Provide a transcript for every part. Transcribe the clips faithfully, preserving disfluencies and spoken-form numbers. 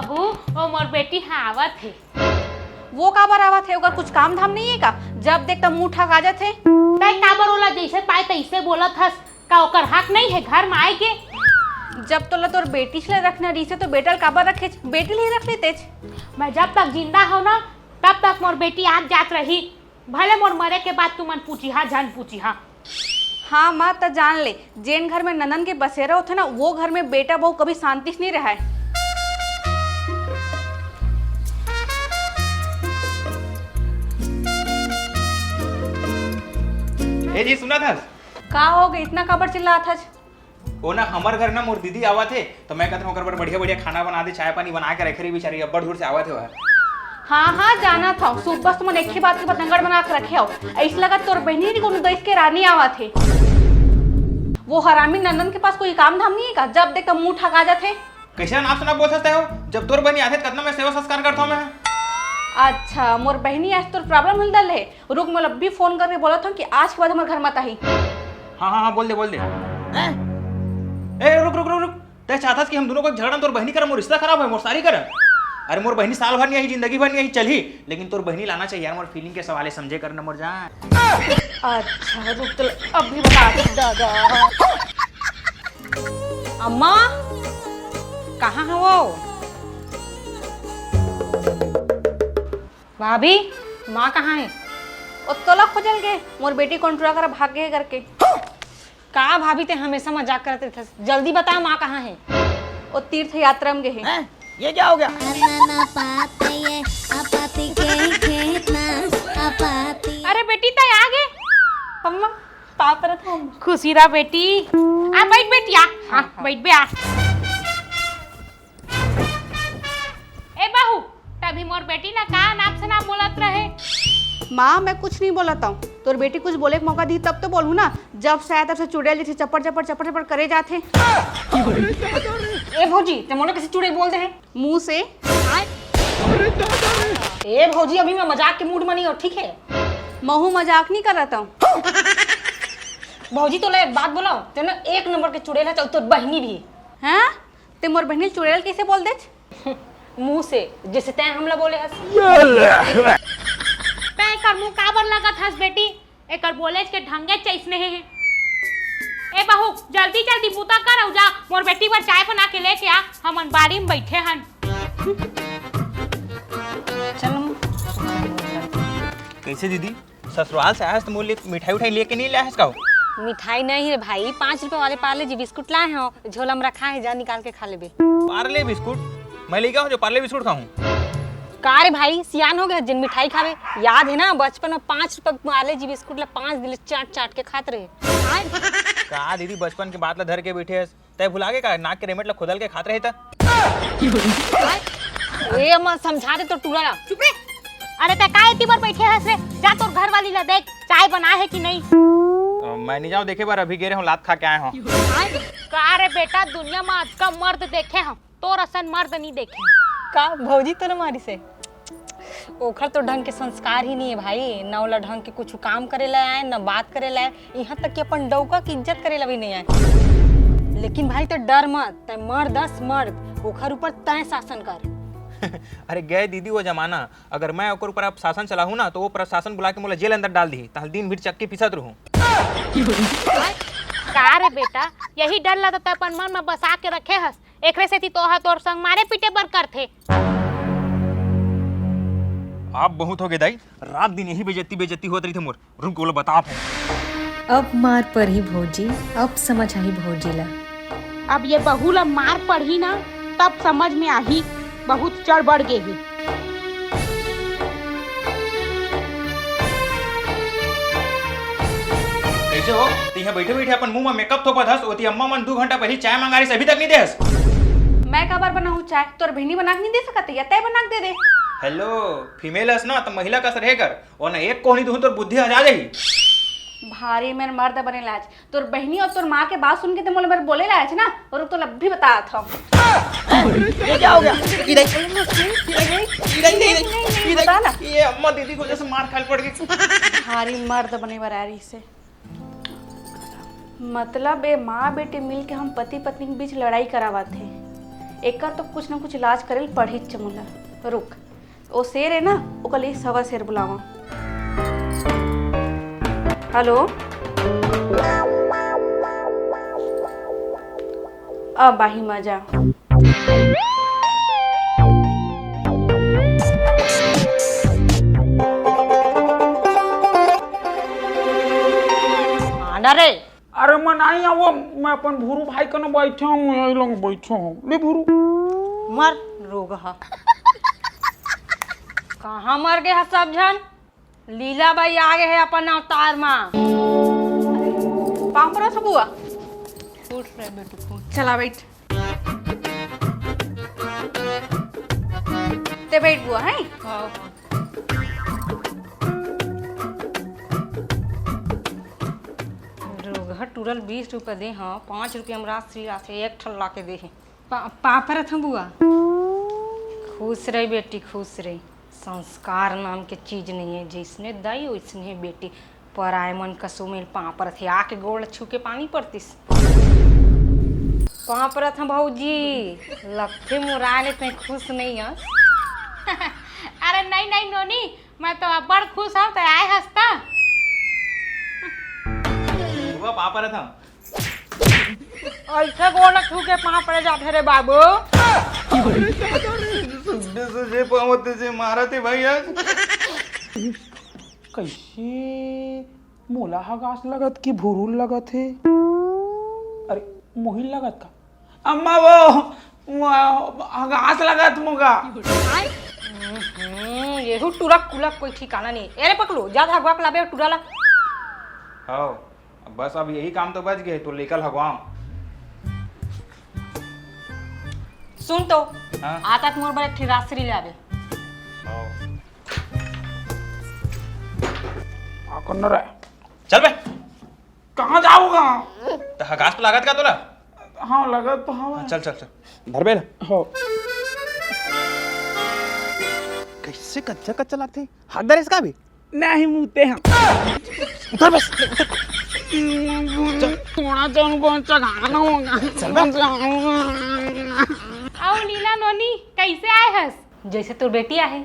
बहू, वो मोर बेटी ह आवत हे। वो काबर आवत हे? ओकर कुछ काम धाम नहीं है का? जब देख तब मुंह ठका जात हे। तै काबर ओला जैसे पाए तैसे बोलत हस? का ओकर हक नहीं है घर में आए के? जब तोला तोर बेटी से रखना रहिसे तो बेटा ल काबर रखेच? बेटी ल ही रख लेतेच। मैं जब तक जिंदा हूं ना, तब तक मोर बेटी आत जात रही। भले मोर मरे के बाद तुमन पूछिहा झन पूछिहा। हाँ माँ, त जान ले, जेन घर में ननन के बसेरा होथे ना, वो घर में बेटा बहू कभी शांति से नहीं रहय। ए जी, सुनत हस? का हो गे, इतना काबर चिल्लात हस? ओ ना, हमर घर ना मोर दीदी आवत हे, तो मैं कहत हूँ ओकर बर बढ़िया बढ़िया खाना बना दे, चाय पानी बना के रखे रही बेचारी, अब्बड़ दूर से आवत हे वह। हाँ हाँ, जानत हव, सुबह से तुमन एक ही बात के बतंगड़ बना के रखे हव। ऐसे लगत तोर बहिनी नहीं, कोनो देश के रानी आवत हे। वो हरामी नंदन के पास कोई काम धाम नहीं है का? जब देख तब मुंह ठका जात हे। कैसे नाप से नाप बोलत हस तैं हो? जब तोर बहिनी आथे त कतना मैं सेवा संस्कार करत हूँ मैं। अच्छा, मोर बहिनी आज तोर प्रॉब्लम हिल दल हे। रुक, मैं अभी फोन करके बोलत हूँ कि आज के बाद हमर घर मत आही। हाँ हाँ हाँ, बोल दे बोल दे। ए रुक रुक रुक रुक, तैं चाहत हस कि हम दोनों को झगड़ा, तोर बहिनी करा मोर रिश्ता खराब है, मोर सारी करा? अरे मोर बहिनी साल भर नहीं आई, जिंदगी भर नहीं आई, चलही, लेकिन तोर बहिनी लाना चाहिए यार, मोर फीलिंग के सवाल है, समझे कर ना मोर जान। अच्छा रुक, तो अभी बता दे। दादा। अम्मा, कहाँ है वो? भाभी, माँ कहाँ है? ओ तोला खोजल गे, मोर बेटी कोंटुरा करा भाग गे करके। का भाभी, तैं हमेशा मजाक करत रहिथस। जल्दी बता, माँ कहाँ है? ओ तीर्थ यात्रा में गे हे। हैं? ये क्या हो गया? अरे बेटी, तैं आ गे। अम्मा, पाँव परत हँव। खुशी रह बेटी। आ बैठ बेटी, आ। हाँ, हाँ। बैठ बे, आ। ए बहू, तभी मोर बेटी ना का नाप से नाप बोलत रहे। माँ, मैं कुछ नहीं बोलत हूँ। तोर बेटी कुछ बोले के मौका दी तब तो बोलूँ ना। जब से आया तब से चुड़ैल जैसे चपड़ चपड़ चपड़ चपड़ करे जात हे। ए भौजी, तैं मोला कैसे चुड़ैल बोल दे हे? मुँह से। ए भौजी, अभी मैं मजाक के मूड में नहीं हूँ, ठीक है? महू मजाक नहीं करत हूँ। भौजी, तोला एक बात बोला, तैं ना एक नंबर के चुड़ैल है, तो तोर बहिनी भी। हैं? तैं मोर बहिनी चुड़ैल कैसे बोल देच? मुँह से, जैसे तैं हमला बोले हस। तैं एकर मुँह काबर लगत हस बेटी? एकर बोलेच के ढंगे चैसने हे। ए बहू, जल्दी जल्दी बूता कर अउ जा, मोर बेटी बर चाय बना के लेके आ, हमन बारी में बैठे हन। चल अम्मा। कैसे दीदी, ससुराल से आयस त मोर लिए मिठाई उठाई लेके नहीं लायस का? मिठाई नहीं रे भाई, पाँच रुपए वाले पार्ले जी बिस्कुट लाए हँव, झोला में रखा है, जा निकाल के खा लेबे। पार्ले बिस्कुट? मैं लइका हूँ जो पार्ले बिस्कुट खाहूँ? का रे भाई, सियान हो गया, जिन मिठाई खावे। याद है ना, बचपन में पाँच रुपए पार्ले जी बिस्कुट ला पाँच दिन ले चाट चाट के खात रहे। का दीदी, बचपन के बात ला धर के बैठे हस? तैं भुला गे का, नाक के रेमेट ला खोदल के खात रहे त? ए अम्मा, समझा दे तो टूरा ला। चुप रे। अरे तैं का एती बर बैठे हस रे? जा तोर घर वाली ला देख, चाय बना है कि नहीं। अ, मैं नहीं जाऊँ देखे बर, अभी गे रहे हूँ, लात खा के आए हूँ। का रे बेटा, दुनिया में अतका मर्द देखे हँव, तोर असन मर्द नहीं देखे। का भौजी तोला मारिस हे? ओखर तो ढंग के संस्कार ही नहीं है भाई, न ओला ढंग के कुछ काम करे ला आए, न बात करे ला आए, यहाँ तक कि अपन डौका के इज्जत करे ला भी नहीं आए। लेकिन भाई, तैं डर मत, तैं मर्द अस मर्द, ओखर ऊपर तैं शासन कर। अरे गए दीदी वो जमाना, अगर मैं ओकर ऊपर अब शासन चलाहूँ ना, तो वो प्रशासन बुला के मोला जेल अंदर डाल दिही, तहाँ दिन भर चक्की पीसत रहूँ। का रे बेटा, यही डर ला तो तैं अपन मन में बसा के रखे हस, एकरे सेती तो हा तोर संग मारे पीटे बर करथे। आप बहुत हो गए दाई, रात दिन यही बेइज्जती बेइज्जती होत रहिथे मोर। रुक, ओला बताप हँव। अब मार पड़ही भौजी, अब समझ आही भौजी ला। अब ये बहू ला मार पड़ही ना, तब समझ में आही, बहुत चढ़ बढ़ गे हे। कैसे हो? तैं यहाँ बैठे बैठे अपन मुंह में मेकअप थोपत हस, ओती अम्मा मन दू घंटा पहली चाय मंगा रही, अभी तक नहीं देस। मैं काबर बनाहूँ चाय? तोर बहिनी बना के नहीं दे सकत, या तैं बना के दे दे। हेलो, फीमेल हस ना, त महिला कस रहे कर। ओ ना, एक कोहनी दुहूँ तोर बुद्धि हजा जाही। भारी मेर मर्द बने लाज। तोर बहिनी अउ तोर माँ के बात सुन के तैं मोला मेर बोले लाज ना, अउ रुक तोला अभी बतात हँव। ये क्या हो गया? इधर, इधर, इधर, इधर, इधर, बता ना। ये अम्मा दीदी की वजह से मार खाए पड़ गई। भारी मर्द बने बर आ रही से। मतलब ए माँ बेटी मिल के हम पति पत्नी के बीच लड़ाई करावत हे। एकर तो कुछ ना कुछ इलाज करे ल पड़ही चमुला। रुक, ओ शेर हे ना, ओकर लिए सवा शेर बुलावा। हेलो, अब आही मजा। आना रे। अरे मैं नहीं आवो, मैं अपन भुरू भाई कने बैठे हूँ, यही लोग बैठे हूँ। ले भुरू। मर रोगहा। कहाँ मर गे ह सब झन? लीला बाई आ गे हे अपन अवतार मा। पाँव परत हँव बुआ। उठ रे बेटी, उठ। चला बैठ। ते बैठ बुआ, हैं? हाँ, हाँ। रोगहा टूरा ल बीस रुपया दे हँव, पाँच रुपया म राशि आथे, एक ठन ला के दे हे। पा-, पाँव परत हँव बुआ। खुश रही बेटी, खुश रही। संस्कार नाम के चीज नइ हे, जइसने दाई ओइसने बेटी। पराए मन कस ओ मेर पाँव परत हे, आके गोड़ ल छू के पानी परतिस। पाँव परत हँव भौजी, लकथे मुराए ले तैं खुश नइ हस। अरे नहीं नहीं नोनी, मैं तो अब्बड़ खुश हँव, तैं आए हस त। बुआ, पाँव परत हँव। अइसे गोड़ ल छू के पाँव परे जाथे रे बाबू। सुबह से जे पाँव ते जे मारत हे भाई आज। कइसे मोला हगास लगत कि भुरू ल लगत हे? अरे मोही ल लगत का? अम्मा वो, वो हगास लगत मोका। हम्म, एहू टूरा कुला कोई ठिकाना नहीं। ए रे पकलू, जा हगवा के लाबे टूरा ला। हव। बस अब यही काम तो बच गे, तो लेकर हगवाओ। सुन तो, हाँ? आता त मोर बर एक ठे राजश्री ले आबे। हाँ। का करना रे? चल बे। कहाँ जाओगा? तो हगास तो लागत का तोला? हाँ, लागत तो हवा। हाँ, चल, चल, चल। धर बे ना। हाँ। कैसे कच्चा कच्चा लागथे? हाथ धरे इसका भी? नहीं, मुते हैं। उतर बस, उतर। थोड़ा सा उनको चढ़ाना होगा। चल बे। अउ लीला नोनी, कैसे आए हस? जैसे तोर बेटी आहे।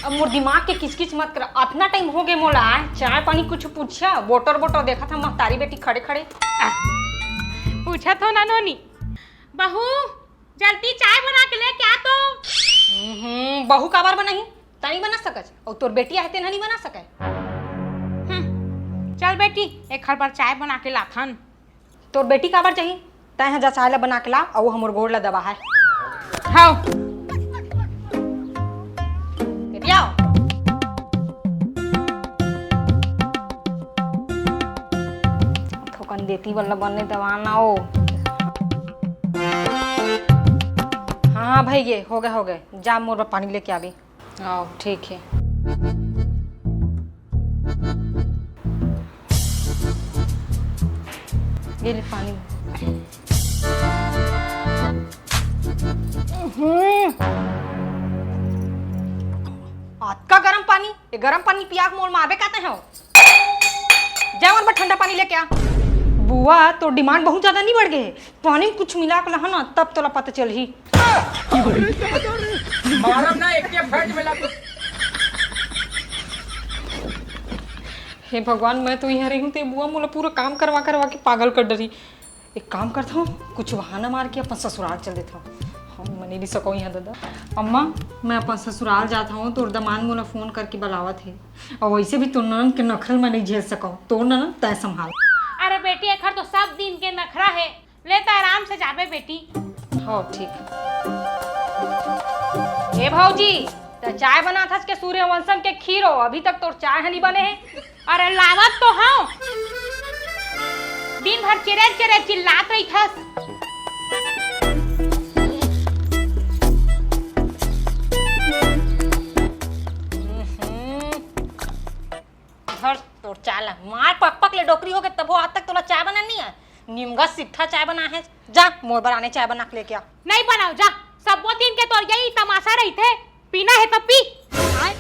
अब मोर दिमाग के किचकिच मत कर। अतना टाइम हो गए मोला, चाय पानी कुछ पूछा? बोटर बोटर देखा था महतारी बेटी खड़े खड़े। आ। पूछत हो ना नोनी। बहू, जल्दी चाय बना के लेके आ तो। हम्म, बहू काबर बनाही? तैं नहीं बना सकच? अउ तोर बेटी आहे, तेन ह नहीं बना सके? हम्म, चल बेटी, एक हर बार चाय बना के लाथन। तोर बेटी काबर चाही? तैं ह जा चाय ला बना के ला, अउ हमर गोड़ ला दबा है। हाव। बेटी आओ। थोकन देती वाला बने दबाना ओ। हाँ, हाँ, भाई, ये हो गए, हो गए। जा, मोर बर पानी लेके आबे। आओ, ठीक है। ये ले पानी। हम्म। अतका गरम पानी, ये गरम पानी पिया के मोर मारबे कहते हो? जा मोर बर ठंडा पानी लेके आ। बुआ, तोर डिमांड बहुत ज्यादा नहीं बढ़ गए हे? पानी में कुछ मिला के लहा ना, तब तोला पता चलही। मारब ना, एक के फट में लग। हे भगवान, मैं तो इहाँ रही हूँ, ते बुआ मोला पूरा काम करवा करवा के पागल कर डरी। एक काम करता हूँ, कुछ बहाना मार के अपन ससुराल चल देता हूँ। हम मने नहीं सको यहाँ दादा। अम्मा, मैं अपन ससुराल जाता हूँ, तोर दमान मोला फोन करके बुलावत हे। अउ वैसे भी तोर ननद के नखरा ल मैं नहीं झेल सकूँ। तोर ननद तय संभाल। अरे बेटी, एखर तो सब दिन के नखरा हे। ले त आराम से जाबे बेटी। हो ठीक। हे भौजी, त चाय बनाथस के सूर्यवंशम के खीर हो, अभी तक तोर चाय ह नहीं बने हे। अरे लावत तो हव। दिन भर चेरे चेरे चिल्लात रहिथस। हम्म। धर तोर चाय ला, मार पक पक ले डोकरी होगे, तभो आज तक तोला चाय बनाना नहीं आय। निमगा सिट्ठा चाय बना है, जा मोर बर आने चाय बना के लेके आ। नहीं बनाओ जा, सबो दिन के तोर यही तमाशा रहिथे, पीना है तो पी। आय।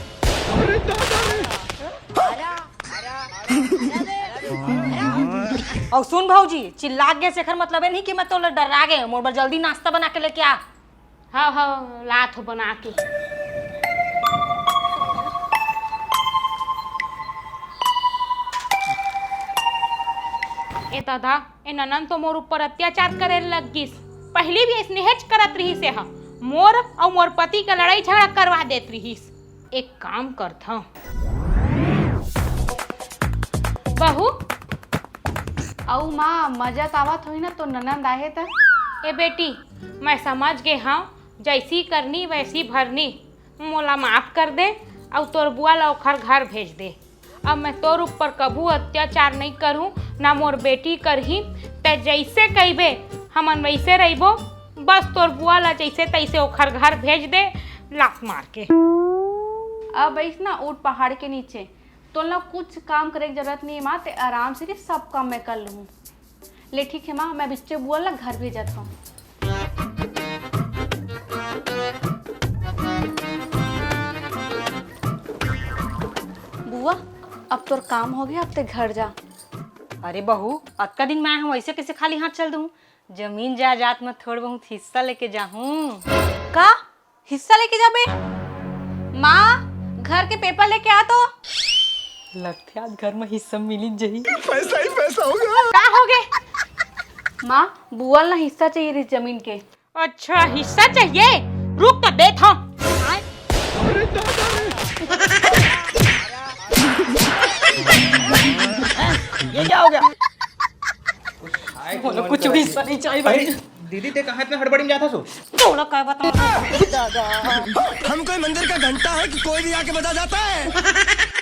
अउ सुन भौजी, चिल्ला गे, एखर मतलब ए नहीं कि मैं तोला डरा गे। मोर बर जल्दी नाश्ता बना के लेके आ। हाँ, हाँ, लात हो बना के। ए दादा, ए ननन तो मोर ऊपर अत्याचार करे लग गिस। पहली भी अइसने हेच करत रिहिस ए ह। मोर अउ मोर पति के लड़ाई झगड़ा करवा देत रिहिस। एक काम करथंव। बहू, अउ माँ, मजा त आवत होही ना, तोर ननंद आहे त? ए बेटी, मैं समझ गे हंव, जैसी करनी वैसी भरनी। मोला माफ कर दे, अउ तोर बुआ ला ओखर घर भेज दे। अब मैं तोर ऊपर कभू अत्याचार नइ करूं, ना मोर बेटी करही। तैं जैसे कहिबे, हमन वैसे रहिबो। बस तोर बुआ ला जैसे तैसे ओखर घर भेज दे, लात मार के। अब अइस ना, उठ पहाड़ के नीचे। तोला कुछ काम करे के जरूरत नहीं हे माँ, ते आराम से सब काम मैं कर लूँ। ले ठीक हे माँ, मैं बिच्चे बुआ ला घर भेजत हूँ। बुआ, अब तोर काम हो गया, अब ते घर जा। अरे बहू, अतका दिन मैं हम ऐसे कैसे खाली हाथ चल दूँ? जमीन जायदाद में थोड़ बहुत हिस्सा लेके जाहूँ। का? हिस्सा लेके जाबे? माँ, घर के पेपर लेके आ तो। लगथे आज घर में हिस्सा मिली जही। पैसा ही पैसा होगा। का हो गे? माँ, बुआ ला हिस्सा चाहिए रहिस जमीन के। अच्छा, हिस्सा चाहिए? रुक तो देत हंव। ये क्या हो गया? बोलो, कुछ भी हिस्सा नहीं चाहिए भाई। अरे, दीदी, ते कहाँ इतना हड़बड़ी में जाता सो? तोला का बताऊं? हम कोई मंदिर का घंटा है कि कोई भी आके बजा जाता है?